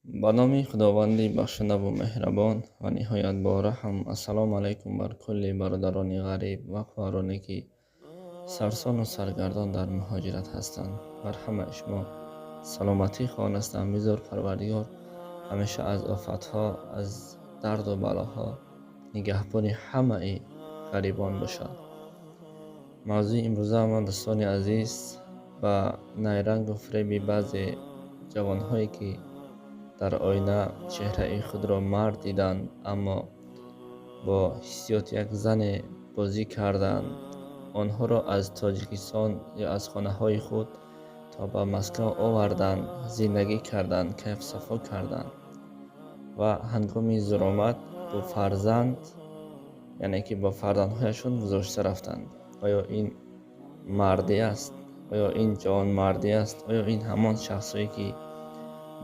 Ба номи Худованди бахшандаву меҳрабон ва ниҳоят бораҳм. Ассалому алайкум бар кулли бародарони ғариб ва хоҳароне, ки сарсону саргардон дар муҳоҷират ҳастанд. Бар ҳамаи шумо саломатӣ хоҳон ҳастам. Бизор Парвардигор ҳамеша аз офатҳо, аз дарду балоҳо нигаҳбони ҳамаи ғарибон бошад. Мавзӯи имрӯза ман, дӯстони азиз, ба найрангу фиреби баъзе ҷавонҳое, ки дар оина чеҳраи худро мард диданд, аммо бо ҳиссиёти як зане бозӣ карданд, онҳоро аз Тоҷикистон ё аз хонаҳои худ то ба Москва оварданд, зиндагӣ карданд, кайфсафо карданд ва ҳангоми зуромад бо фарзанд, яъне ки бо фарзандҳояшон гузошта рафтанд. Оё ин мардӣ аст? Оё ин ҷавонмардӣ аст? Оё ин ҳамон шахсҳое, ки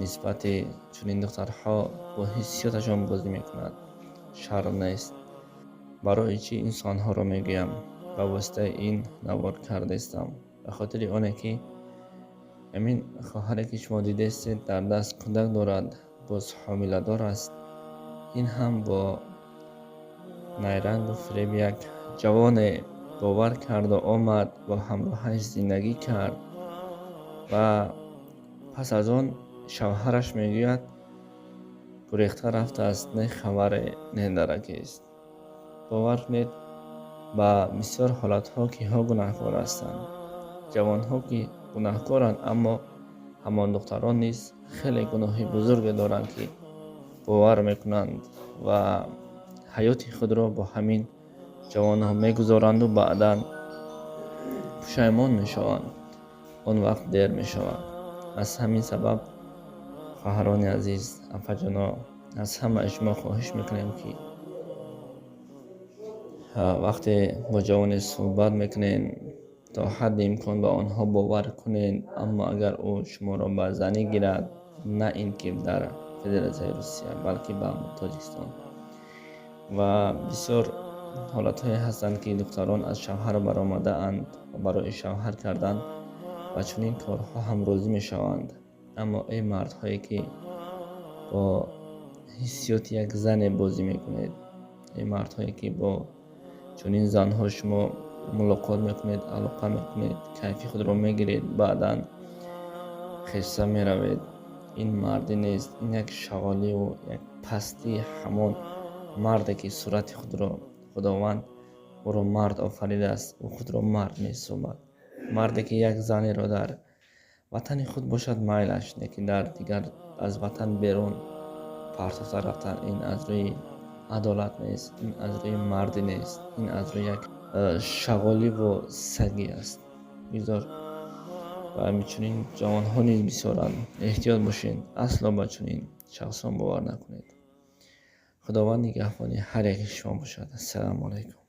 нисбати чунин духтарҳо бо ҳиссиёташон бозӣ мекунад, шарм нест? Барои чӣ инсонҳоро мегӯям, ба воситаи ин навор кардаистам? Ба хотири оне, ки ҳамин хоҳаре, ки шумо дидаистед, дар даст кӯдак дорад, боз ҳомиладор аст. Ин ҳам бо найрангу фиреби як ҷавоне бовар карду омад, бо ҳамроҳаш зиндагӣ кард ва пас аз он шавҳараш мегӯяд, гурехта рафтааст, не хабаре, не даракест. Бовар кунед, ба бисёр ҳолатҳо киҳо гунаҳкор ҳастанд? Ҷавонҳо ки гунаҳкоранд, аммо ҳамон духтарон низ хеле гуноҳи бузурге доранд, ки бовар мекунанд ва ҳаёти худро бо ҳамин ҷавонҳо мегузоранду баъдан пушаймон мешаванд. Он вақт дер мешавад. Аз ҳамин сабаб, хоҳарони азиз, апаҷоно, аз ҳамаи шумо хоҳиш мекунем, ки вақте бо ҷавоне суҳбат мекунед, то ҳадди имкон ба онҳо бовар кунед, аммо агар ӯ шуморо ба занӣ гирад, на ин ки дар Федератсияи Русия, балки ба Тоҷикистон. Ва бисёр ҳолатҳое ҳастанд, ки духтарон аз шавҳар баромадаанд ва барои шавҳар кардан ба чунин корҳо ҳам розӣ мешаванд. Аммо эй мардҳое, ки бо ҳиссиёти як зане бозӣ мекунед, эй мардҳое, ки бо чунин занҳо шумо мулоқот мекунед, алоқа мекунед, кайфи худро мегиред, баъдан хеста меравед, ин мардӣ нест, ин як шағоливу як пастии ҳамон марде, ки сурати худро Худованд ӯро мард офаридааст, ӯ худро мард меҳисобад. Марде, ки як занеро дар ватани худ бошад, майлаш, лекин дар дигар аз ватан берун партофта рафтан, ин аз рӯи адолат нест, ин аз рӯи мардӣ нест, ин аз рӯи як шағоливу сагӣ аст. Бигзор ва чунин ҷавонҳо низ бисёранд. Эҳтиёт бошед, асло ба чунин шахсон бовар накунед. Худованд нигаҳбони ҳар яки шумо бошад. Ассалому алайкум.